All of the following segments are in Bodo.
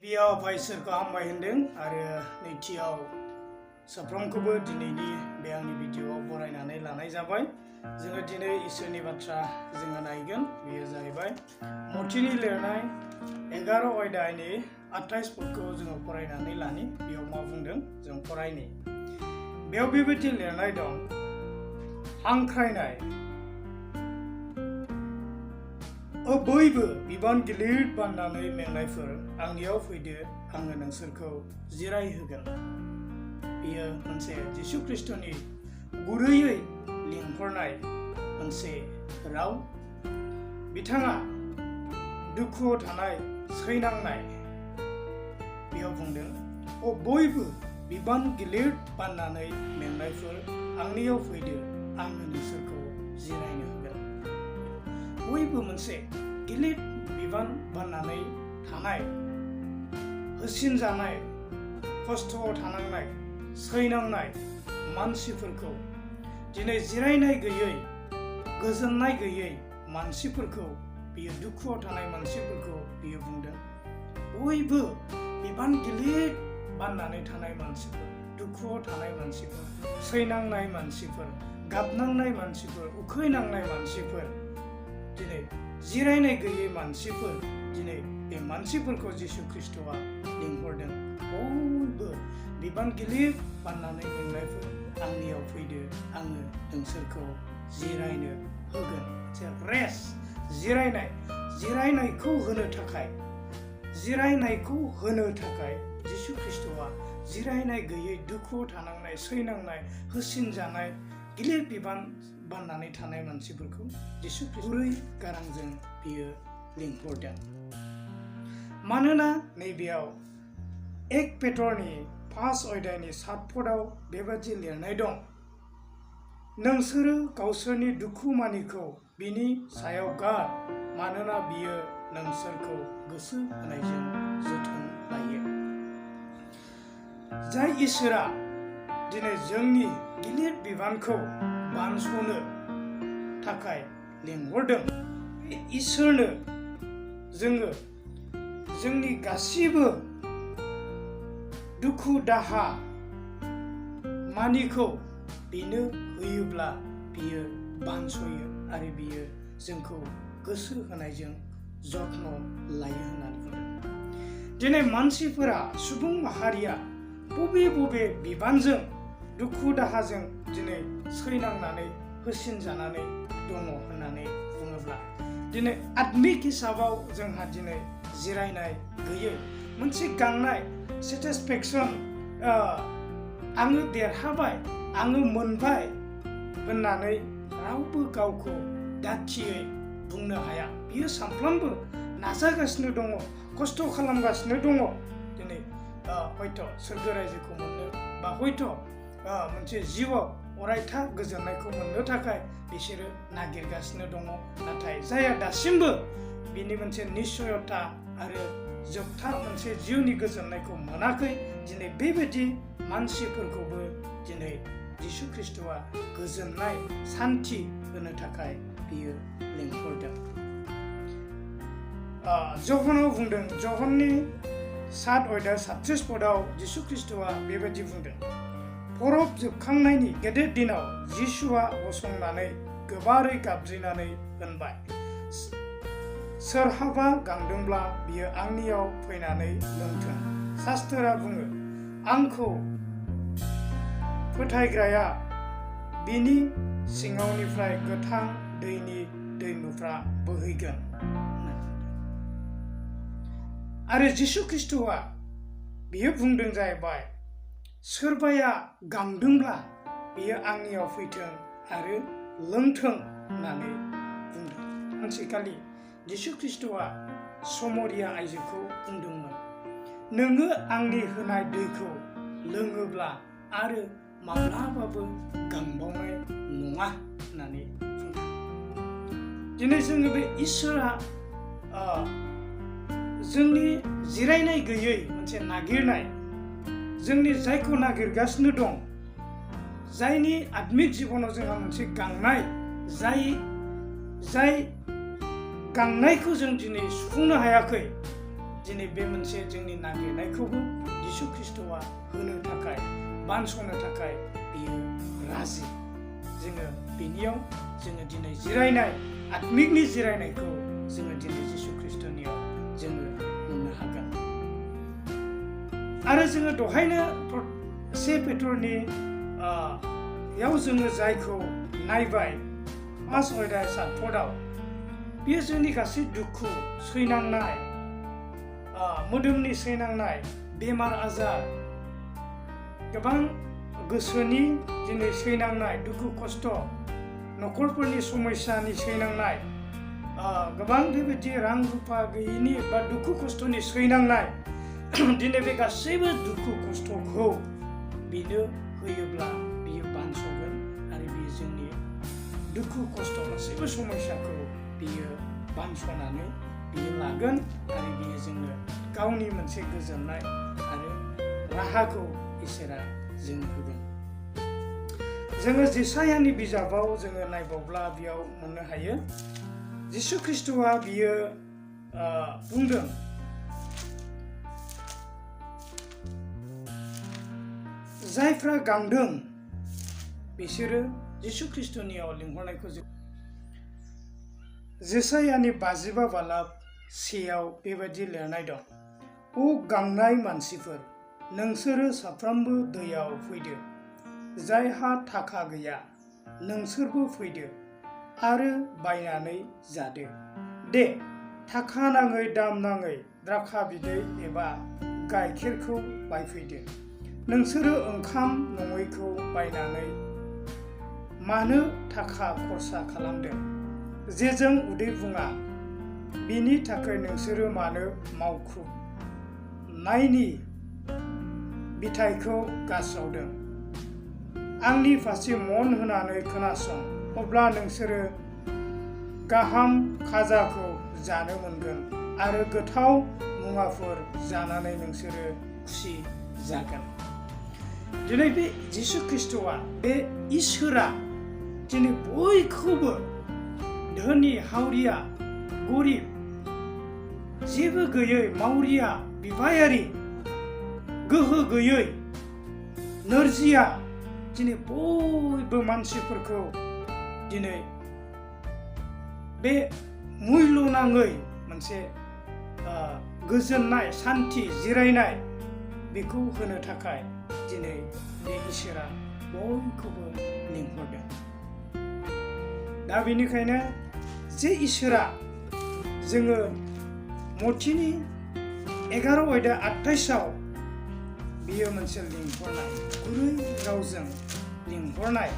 बियाव भाइसोरखौ हामबाय होनदों आरो नैथियाव साफ्रोमखौबो दिनैनि बे आंनि भिडिअआव बरायनानै लानाय जाबाय। जोङो दिनै इसोरनि बाथ्रा जोङो नायगोन। बेयो जाहैबाय मथिनि लिरनाय 11 अध्यायनि 28 पदखौ जोङो फरायनानै लानि। बेयाव मा बुंदों जों फरायनि। बेयाव बेबायदि लिरनाय दं, हांख्रायनाय बयबो बिबान गिलिर बाननानै मेंनायफोर आंनियाव फैदो, आङो नोंसोरखौ जिराय होगोन। बेयो मोनसे जिसु ख्रिस्टनि गुरैयै लिंहरनाय मोनसे राव। बिथाङा दुखुआव थानाय, सैनांनाय, बेयाव बुंदों, बयबो बिबान गिलिर बाननानै मेंनायफोर आंनियाव फैदो, आङो नोंसोरखौ जिरायनो होगोन। बयबो मोनसे गिलिर बिबान बाननानै थानाय, होसिन जानाय, खस्थ'आव थानांनाय, सैनांनाय मानसिफोरखौ, दिनै जिरायनाय गैयै, गोजोननाय गैयै मानसिफोरखौ, बियो दुखुआव थानाय मानसिफोरखौ बियो बुंदों। बयबो बिबान गिलिर बाननानै थानाय मानसिफोर, दुखुआव थानाय मानसिफोर, सैनांनाय मानसिफोर, गाबनांनाय मानसिफोर, उखैनांनाय मानसिफोर, दिनै जिरायनाय गैयै मानसिफोर, दिनै बे मानसिफोरखौ जिसु ख्रिस्टआ लिंहरदों। बयबो बिबान गिलिर बाननानै मेंनायफोर आंनियाव फैदो, आङो नोंसोरखौ जिरायनो होगोन। रेस्ट, जिरायनायखौ होनो थाखाय जिसु ख्रिस्टआ जिरायनाय गैयै, दुखुआव थानांनाय, सैनांनाय, होसिन जानाय, गिलिर बिबान बाननानै थानाय मानसिफोरखौ जिसु गुरै गारांजों बियो लिंहरदों। मानोना नैबेयाव 1 पेट्रनि 5 अध्यायनि 7 पदआव बेबादि लिरनाय दं, नोंसोरो गावसोरनि दुखुमानिखौ बिनि सायाव गार, मानोना बियो नोंसोरखौ गोसो होनायजों जोथोन लायो। जाय इसोरा दिनै जोंनि गिलिर बिबानखौ बानस'नो थाखाय लिंहरदों, बे इसोरनो जोङो जोंनि गासिबो दुखु दाहा मानिखौ बेनो होयोब्ला बियो बानस'यो आरो बियो जोंखौ गोसो होनायजों जत्न लायो होननानै बुंदों। दिनै मानसिफोरा, सुबुं माहारिया बबे बिबानजों, दुखु दाहाजों दिनै सैनांनानै, होसिन जानानै दङ होननानै बुङोब्ला, दिनै आत्मिक हिसाबाव जोंहा दिनै जिरायनाय गैयै, मोनसे गांनाय, सेटिसफेक्सन, आङो देरहाबाय, आङो मोनबाय होननानै रावबो गावखौ दाथियै बुंनो हाया। बियो सानफ्रोमबो नाजागासिनो दङ, खस्थ' खालामगासिनो दङ। दिनै हयथ' सोरगो रायजोखौ मोननो, बा हयथ' मोनसे जिउआव अरायथा गोजोननायखौ मोननो थाखाय बिसोरो नागिरगासिनो दङ। नाथाय जायहा दासिमबो बिनि मोनसे निश्चयता आरो जोबथा मोनसे जिउनि गोजोननायखौ मोनाखै, दिनै बेबायदि मानसिफोरखौबो दिनै जिसु ख्रिस्टआ गोजोननाय, सान्थि होनो थाखाय बियो लिंहरदों। जहनाव बुंदों, जहननि 7 अध्याय 37 पदआव जिसु ख्रिस्टआ बेबायदि बुंदों, परब जोबखांनायनि गेदेर दिनाव जिसुआ गसंनानै गोबारै गाबज्रिनानै होनबाय, सोरहाबा गांदोंब्ला बियो आंनियाव फैनानै लोंथों। शास्त्रआ बुङो, आंखौ फोथायग्राया बिनि सिङावनिफ्राय गोथां दैनि दैमुफ्रा बोहैगोन। आरो जिसु ख्रिस्टआ बियो बुंदों जाहैबाय, सोरबाया गांदोंब्ला बियो आंनियाव फैथों आरो लोंथों होननानै बुंदों। सानसेखालि जिसु ख्रिस्टआ समरिया आइजोखौ बुंदोंमोन, नोङो आंनि होनाय दैखौ लोङोब्ला आरो माब्लाबाबो गांबावनाय नङा होननानै बुंदों। दिनै जोङो बे इसोरा जोंनि जिरायनाय गैयै मोनसे नागिरनाय, जोंनि जायखौ नागिरगासिनो दं, जायनि आत्मिक जिबनाव जोंहा मोनसे गांनाय, जाय गांनायखौ जों दिनै सुफुंनो हायाखै, दिनै बे मोनसे जोंनि नागिरनायखौबो जिसु ख्रिस्टआ होनो थाखाय बानस'नो थाखाय बियो राजि। जोङो बिनियाव जोङो दिनै जिरायनाय आत्मिकनि जिरायनायखौ जोङो दिनै जिसु ख्रिस्टनियाव जोङो मोननो हागोन। आरो जोङो दहायनो 1 पेट्रनि याव जोङो जायखौ नायबाय 5 अध्याय 7 पदआव बेयो जोंनि गासै दुखु सैनांनाय मोदोमनि सैनांनाय बेमार आजार गोबां गोसोनि दिनै सैनांनाय दुखु खस्थ' न'खरफोरनि समस्यानि सैनांनाय गोबां बेबायदि रां रुफा गैयिनि बा दुखु खस्थ'नि सैनांनाय दिनै बे गासैबो दुखु खस्थ'खौ बिनो होयोब्ला बियो बानस'गोन आरो बियो जोंनि दुखु खस्थ' गासैबो समस्याखौ बियो बानस'नानै बियो लागोन आरो बियो जोंनो गावनि मोनसे गोजोननाय आरो राहाखौ इसोरा जोंनो होगोन। जोङो जिसायानि बिजाबाव जोङो नायबावब्ला बेयाव मोननो हायो जिसु ख्रिस्टआ बियो बुंदों जायफ्रा गांदों बिसोरो जिसु ख्रिस्टनियाव लिंहरनायखौ जों जिसायानि 55 बालाब 1 बेबायदि लिरनाय दं। ओ गांनाय मानसिफोर नोंसोरो साफ्रोमबो दैयाव फैदो, जायहा थाखा गैया नोंसोरबो फैदो आरो बायनानै जादो। दे थाखा नाङै दाम नाङै द्राखा बिदै एबा गाइखेरखौ बायफैदो। नोंसोरो ओंखाम नङैखौ बायनानै मानो थाखा खरसा खालामदों? जेजों उदै बुङा बिनि थाखाय नोंसोरो मानो मावख्रुबनायनि बिथाइखौ गारस्रावदों? आंनि फारसे मन होनानै खोनासं, अब्ला नोंसोरो गाहाम खाजाखौ जानो मोनगोन आरो गोथाव मुवाफोर जानानै नोंसोरो खुसि जागोन। दिनै बे जिसु ख्रिस्टआ बे इसोरा दिनै बयखौबो धोनि हावरिया गरिब जेबो गैयै मावरिया बिबायारि गोहो गैयै नोरजिया दिनै बयबो मानसिफोरखौ दिनै बे मुल्य नाङै मोनसे गोजोननाय सान्थि जिरायनाय बेखौ होनो थाखाय दिनै बे इसोरा बयखौबो लिंहरदों। दा बेनिखायनो जे इसोरा जोङो मथिनि 11 अध्याय 28 बियो मोनसे लिंहरनाय गुरै रावजों लिंहरनाय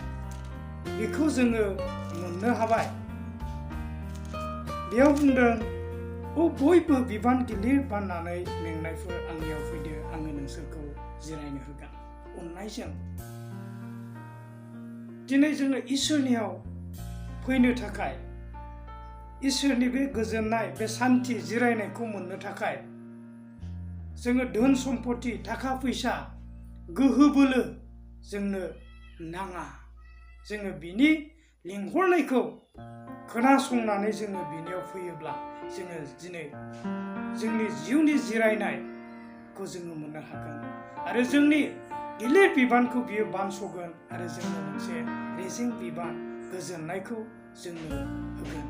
बेखौ जोङो मोननो हाबाय। बेयाव बुंदों बयबो बिबान गिलिर बाननानै मेंनायफोर आंनियाव फैदो, आङो नोंसोरखौ जिरायनो होगोन। अननायजों दिनै जोङो इसोरनियाव फैनो थाखाय इसोरनि बे गोजोननाय बे सान्थि जिरायनायखौ मोननो थाखाय जोङो धोन सम्पति थाखा फैसा गोहो बोलो जोंनो नाङा। जोङो बिनि लिंहरनायखौ खोनासंनानै जोङो बिनियाव फैयोब्ला जोङो दिनै जोंनि जिउनि जिरायनायखौ जोङो मोननो हागोन आरो जोंनि गिलिर बिबानखौ बियो बानस'गोन आरो जोंनो मोनसे रेजें बिबान गोजोननायखौ जोंनो होगोन।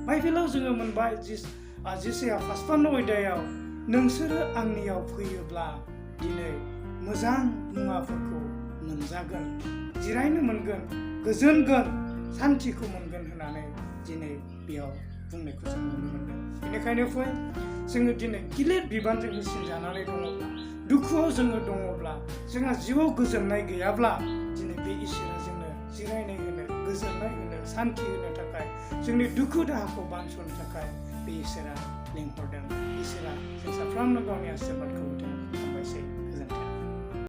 बाइबेलाव जोङो मोनबाय जिसाया 55 अध्यायाव नोंसोरो आंनियाव फैयोब्ला दिनै मोजां मुवाफोरखौ मोनजागोन, जिरायनो मोनगोन, गोजोनगोन, सान्थिखौ मोनगोन होननानै दिनै बेयाव बुंनायखौ जों नुनो मोनदों। बेनिखायनो फै जोङो दिनै गिलिर बिबानजों होसिन जानानै दङब्ला दुखुआव जोङो दङब्ला जोंहा जिउआव गोजोननाय गैयाब्ला दिनै बे इसोरा जोंनो जिरायनाय होनो गोजोननाय होनो सान्थि होनो थाखाय जोंनि दुखु दाहाखौ बानस'नो थाखाय बे इसोरा लिंहरदों। इसोरा जों साफ्रोमनो गावनि आशीर्बादखौ होथों। हामबायसै।